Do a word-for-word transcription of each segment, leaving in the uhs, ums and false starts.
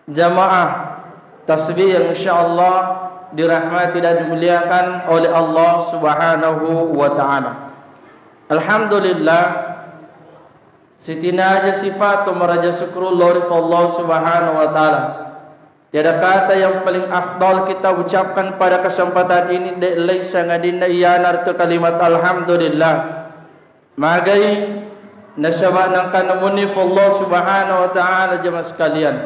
Jamaah tasbih yang insyaallah dirahmati dan dimuliakan oleh Allah Subhanahu wa Ta'ala. Alhamdulillah, sitinaja sifat maraja syukur lao ri Allah Subhanahu wa Ta'ala. Tiada kata yang paling afdal kita ucapkan pada kesempatan ini, de' lain sangadinna iyanaritu kalimat alhamdulillah. Magai nasaba nangkanna muni Allah Subhanahu wa Ta'ala, jamaah sekalian,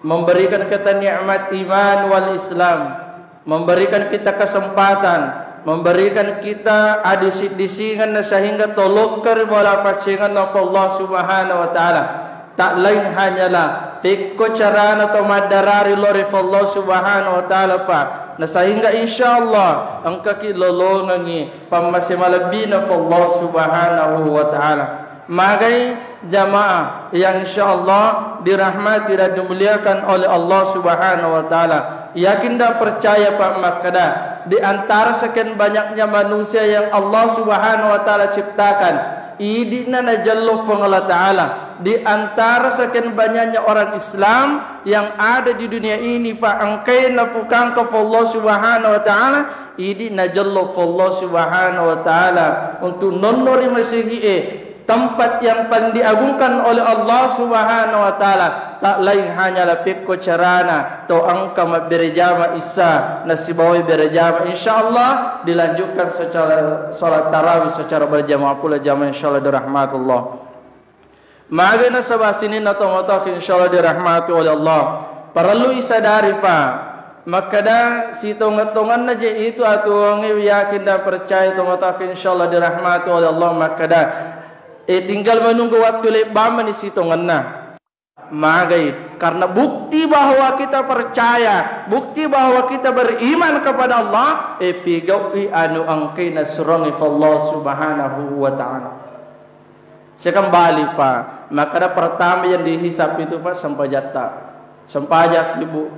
memberikan kita nikmat iman wal Islam, memberikan kita kesempatan, memberikan kita adisi-disingan na sehingga tolokka ri bola paccingan Allah Subhanahu wa Ta'ala. Tak lain hanyalah pekko carana to maddarari lao ri Allah Subhanahu wa Ta'ala, Pak. Na sehingga insyaallah engkaki lolongengi pammase malebbina Allah Subhanahu wa Ta'ala. Magai jamaah yang insyaallah dirahmati dan dimuliakan oleh Allah Subhanahu wa Ta'ala. Yakin dan percaya, Pak, makkeda di antara sekian banyaknya manusia yang Allah Subhanahu wa Ta'ala ciptakan, idi'na najello Puang Allah Ta'ala. Di antara sekian banyaknya orang Islam yang ada di dunia ini, Pak, engkai napukangka Allah Subhanahu wa Ta'ala, idi najello Allah Subhanahu wa Ta'ala untuk nonno ri masigi'e, tempat yang paling diagungkan oleh Allah Subhanahu wa Ta'ala. Tak lain hanyalah pekko carana to engka mabbere jama Isya nasibawai bere jama. Insyaallah dilanjutkan secara salat tarawih secara berjamaah pula jamaah, insyaallah dirahmatullah. Magai nasaba sininna tomatoakki insyaallah dirahmati oleh Allah. Parellu isadari, Pak. Makkeda sitongeng-tongenna je itu atuongnge, yakin dan percaya tomatoakki insyaallah dirahmati oleh Allah. Makkeda, eh, tinggal menunggu waktu lebbamani sitongenna. Magai, karena bukti bahwa kita percaya, bukti bahwa kita beriman kepada Allah, eh, pigau'i anu engkai nasurongi Allah Subhanahu wa Ta'ala. Saya kembali, Pak. Makkeda pertama yang dihisap itu, Pak, sempajatta. Sempajang, Ibu.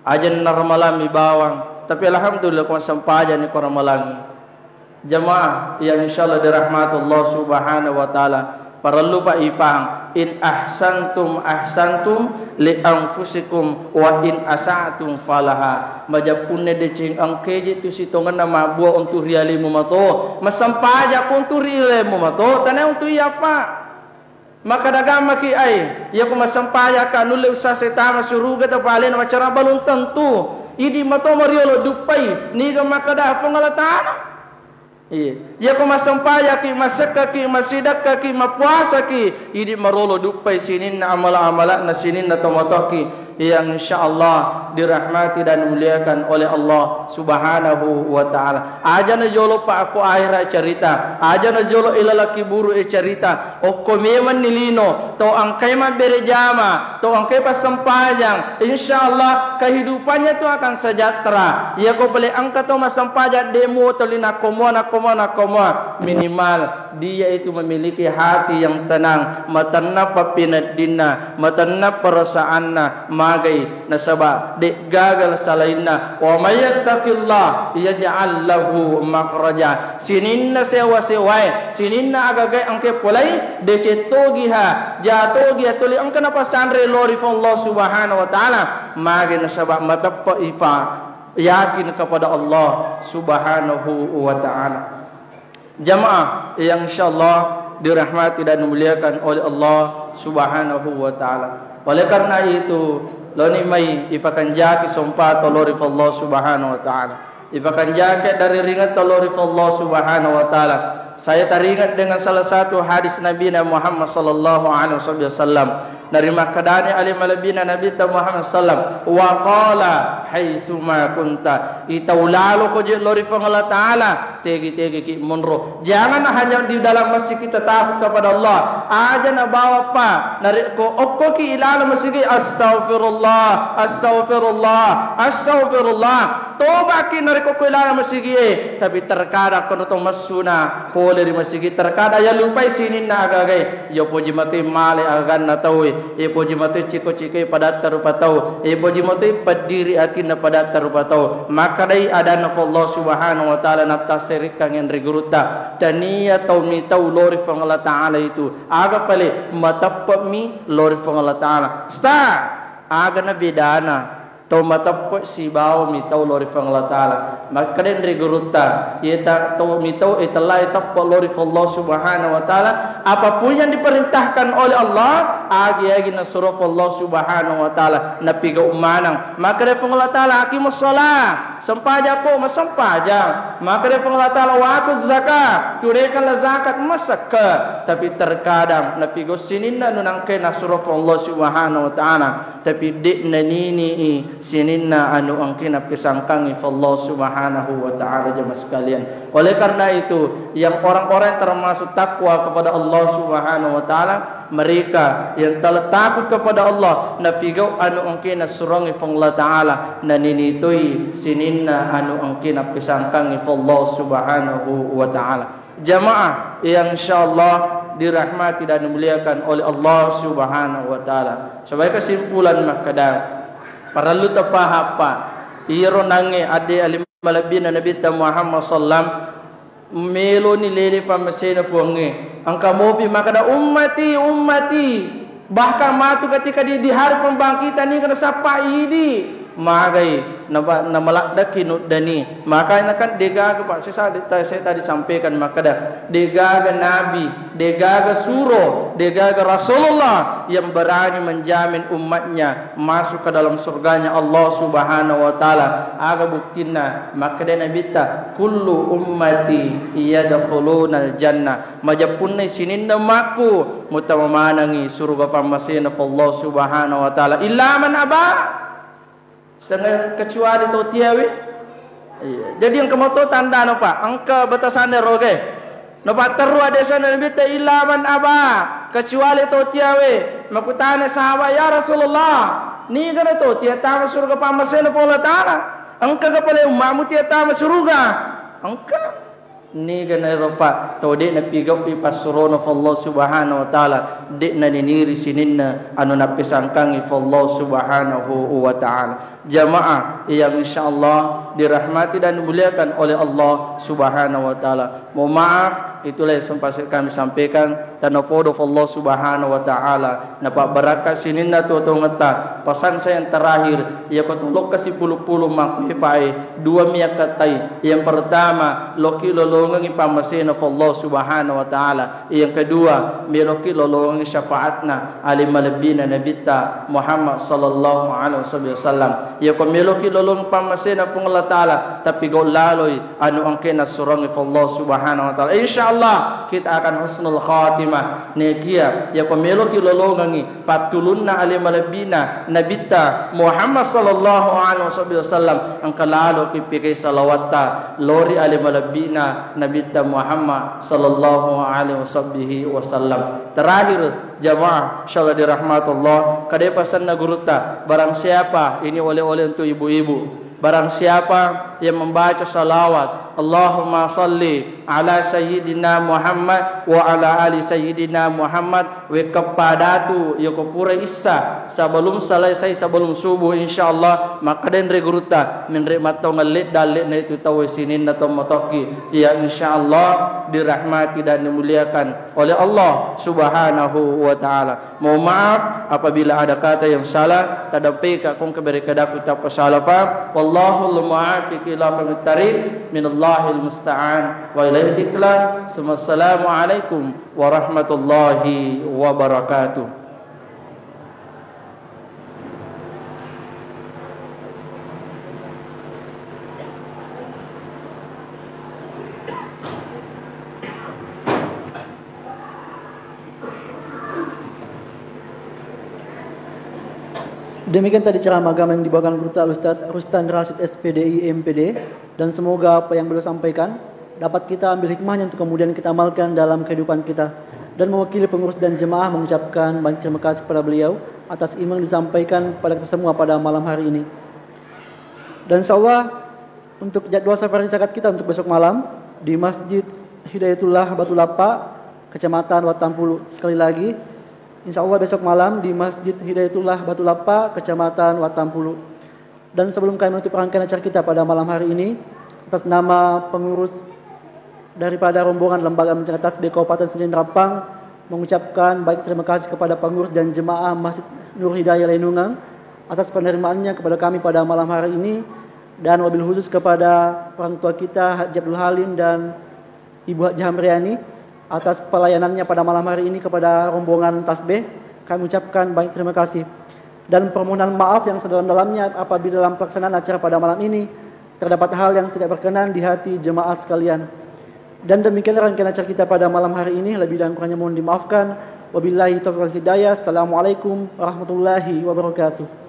Aja naramalammi bawang. Tapi alhamdulillah, ko sempajang ni ko ramalangi. Jamaah yang insyaallah dirahmati Allah Subhanahu wa Ta'ala. Parellu, Pak, ipahang. In ahsantum ahsantum li anfusikum wa in asa'tum falaha. Majeppunna deceng engkeje tu sitongenna mabbua untuk ri alemu mato. Massempajang ko untuk ri alemu mato, tania untuk iyapa. Makkeda gammaki, ai, iyako massempajakka nulle ussase tama suruga, tapi alena macara belum tentu. Idi mato mariolo duppai, niga makkeda Puang Allah Ta'ala. Iya. Iyako massempajakki, massekkaki, masidakkaki, mapuasaki, idi marolo duppai sininna amala-amala'na, sininna tomatoakki. Yang insyaallah dirahmati dan dimuliakan oleh Allah Subhanahu wa Ta'ala. Aja na jolo, Pak, ko ahera cerita, aja na jolo ilaleng kuburu e cerita, okko memenni lino, to engkai mabbere jama, to engkai passempajang, insyaallah kehidupannya itu akan sejahtera. Iyako pale engka to massempajang, de' muo toli nakkomoa, nakkomoa, nakkomoa, minimal dia itu memiliki hati yang tenang, matenna pappineddinna, matenna perasaanna, magai, nasaba de' gaga salainna. Wa may yattaqillah yaj'al lahu makhraja. Sininna sewa-sewae, sininna agaga engke polai, deceng togiha, ja togiha tuli engka napasanre lao ri Allah Subhanahu wa Ta'ala. Magai, nasaba mateppe'i, Pak, yakin kepada Allah Subhanahu wa Ta'ala. Jamaah yang insyaallah dirahmati dan dimuliakan oleh Allah Subhanahu wa Ta'ala. Oleh karena itu, loni mai ipakanjaki sompa to lao ri Allah Subhanahu wa Ta'ala. Ipakanjaki dari ringet to lao ri Allah Subhanahu wa Ta'ala. Saya teringat dengan salah satu hadis Nabi Muhammad sallallahu alaihi wasallam. Narimakkedani ale malebbina Nabitta Muhammad sallam, wa qala haitsuma kunta, itau laloko je lao ri Puang Allah Ta'ala, tegi-tegiki monro. Jangan hanya di dalam masjid kita takut kepada Allah. Aja nabawa, Pak, narekko okkoki ilaleng masigi, astaghfirullah, astaghfirullah, astaghfirullah. Tobaki narekko ko ilaleng masigi e, tapi terkadang kono to messuna pole ri masigi, terkadang yalupai sininna agaga e. Iya poji matoi male aganna tau e, iya poji matoi ciko-ciko e padatta rupa tau, iya poji matoi peddiri atinna padatta rupa tau. Makkedai adanna Allah Subhanahu wa Ta'ala, nattasserikkang enre gurutta, tania tau mitau lao ri Puang Allah Ta'ala itu. Aga pale mateppe'mi lao ri Puang Allah Ta'ala. Start. Aga na bedana tau mateppe sibawa mitau lao ri Puang Allah Ta'ala? Makkeda ri gurutta, iye ta-, tau mitau e tellae teppe lao ri Allah Subhanahu wa Ta'ala, apapun yang diperintahkan oleh Allah, agi-agi nasuro Allah Subhanahu wa Ta'ala, napigau maneng. Makkeda Puang Allah Ta'ala, "Aqimus shalah," sempajako, masempajang. Makkeda Puang Allah Ta'ala, "Wa atuz zakah," tunaikanlah zakat, masekke. Tapi terkadang napigau sininna anu nangke nasuro Allah Subhanahu wa Ta'ala. Tapi de' nanini'i sininna anu engkae napesangkangngi Allah Subhanahu wa Ta'ala, jamaah sekalian. Oleh karena itu, yang orang-orang yang termasuk takwa kepada Allah Subhanahu wa Ta'ala, mereka yang telah takut kepada Allah, napigau anu engkae nasuroangngi Allah Ta'ala, nanini toi sininna anu engkae napesangkangngi Allah Subhanahu wa Ta'ala. Jamaah yang insyaallah dirahmati dan dimuliakan oleh Allah Subhanahu wa Ta'ala. Sebagai kesimpulan makkeda, parellu tapahappa, iyaro nangnge adde alim malebbina Nabitta Muhammad sallam, meloni lele pammasena Puangnge. Engka mopi makkeda, "Ummati, ummati." Bahkan matu ketika di, di hari pembangkitan ni kena sappa idi. Magai, naba-, namaladdaki nuddani. Makanya kan degaga, Pak, saya, saya, saya tadi sampaikan makkeda, degaga nabi, degaga suro, degaga Rasulullah yang berani menjamin umatnya masuk ke dalam surganya Allah Subhanahu wa Ta'ala. Aga buktinna? Makkeda Nabitta, "Kullu ummati yadkhulunal jannah." Majeppunna sininna ummakku, mutama manengngi suruga pammasena Allah Subhanahu wa Ta'ala. Illa man aba. Seng-, kecuali to tiawe. Iya. Jadi engka moto tandana, Pak. Engka batasanna roge. Napatterru hadisana Nabitta, "Illa man aba," kecuali to tiawe. Makutana sahabat, "Ya Rasulullah, nigana to tia tama suruga pammasena Allah Ta'ala? Engkaga pale ummamu tia tama suruga?" Engka. Nigana ero, Pak, to de' napigau'i passurono Allah Subhanahu wa Ta'ala, de' naniniri sininna anu nappesangkangngi Allah Subhanahu wa Ta'ala. Jamaah yang insyaallah dirahmati dan dimuliakan oleh Allah Subhanahu wa Ta'ala. Mohon maaf, itulah yang sempat kami sampaikan. Tanapodo Allah Subhanahu wa Ta'ala napabbarakka sininna tuo-tuongetta. Pesan saya yang terakhir, iyako to lokka sipulu-pulu makkuefae, dua miakkatai. Yang pertama, loki lolongengi pammasena Allah Subhanahu wa Ta'ala. Yang kedua, meloki lolongengi syafaatna ale malebbina Nabitta Muhammad sallallahu alaihi wasallam. Iyako meloki lolong pammasena Puang Allah Ta'ala, tapi gau laloi anu engkae nassuroangngi Allah Subhanahu wa Ta'ala. Insyaallah kita akan husnul khatimah. Nekia iyako meloki lolongengi pattulunna ale malebbina Nabitta Muhammad sallallahu alaihi wasallam, engka laloki pegai salawatta lao ri ale malebbina Nabitta Muhammad sallallahu alaihi wasahbihi wasallam. Terakhir, jamaah, insyaallah dirahmati Allah, kadai pasanna gurutta, barang siapa, ini oleh-oleh untuk ibu-ibu, barang siapa yang membaca salawat, "Allahumma salli ala Sayyidina Muhammad wa ala ali Sayyidina Muhammad," wekka padatu, yoko pura issa, sebelum selesai, sebelum subuh, insyaallah, makkeda ri gurutta, menre mattau ngalledda-alledna itu tau sininna to matokki, ya insyaallah dirahmati dan dimuliakan oleh Allah Subhanahu wa Ta'ala. Mohon maaf apabila ada kata yang salah, tadampeka kong keberekadaku tappa salafa. Wallahul muwaffiq ila aqwamit thariq, minallahil musta'an wa ilaihi tiklan. Assalamualaikum warahmatullahi wabarakatuh. Demikian tadi ceramah agama yang dibawakan Gurutta Al Ustadz Rustan Rasid, S P D I, M P D, dan semoga apa yang beliau sampaikan dapat kita ambil hikmahnya untuk kemudian kita amalkan dalam kehidupan kita. Dan mewakili pengurus dan jemaah mengucapkan banyak terima kasih kepada beliau atas ilmu yang disampaikan kepada kita semua pada malam hari ini. Dan insya Allah, untuk jadwal safari zakat kita untuk besok malam di Masjid Hidayatullah Batu Lapa, Kecamatan Watampulu. Sekali lagi, insya Allah besok malam di Masjid Hidayatullah Batu Lapa, Kecamatan Watampulu. Dan sebelum kami menutup rangkaian acara kita pada malam hari ini, atas nama pengurus daripada rombongan Lembaga Menjaga Tasbih Kabupaten Sendirian Rappang mengucapkan banyak terima kasih kepada pengurus dan jemaah Masjid Nur Hidayah Lenungang atas penerimaannya kepada kami pada malam hari ini, dan wabil khusus kepada orang tua kita Haji Abdul Halim dan Ibu Haji Hamriani atas pelayanannya pada malam hari ini kepada rombongan Tasbih. Kami ucapkan banyak terima kasih dan permohonan maaf yang sedalam-dalamnya apabila dalam pelaksanaan acara pada malam ini terdapat hal yang tidak berkenan di hati jemaah sekalian. Dan demikian rangkaian acara kita pada malam hari ini. Lebih dan kurangnya mohon dimaafkan. Wabillahi taufiq wal hidayah. Assalamualaikum warahmatullahi wabarakatuh.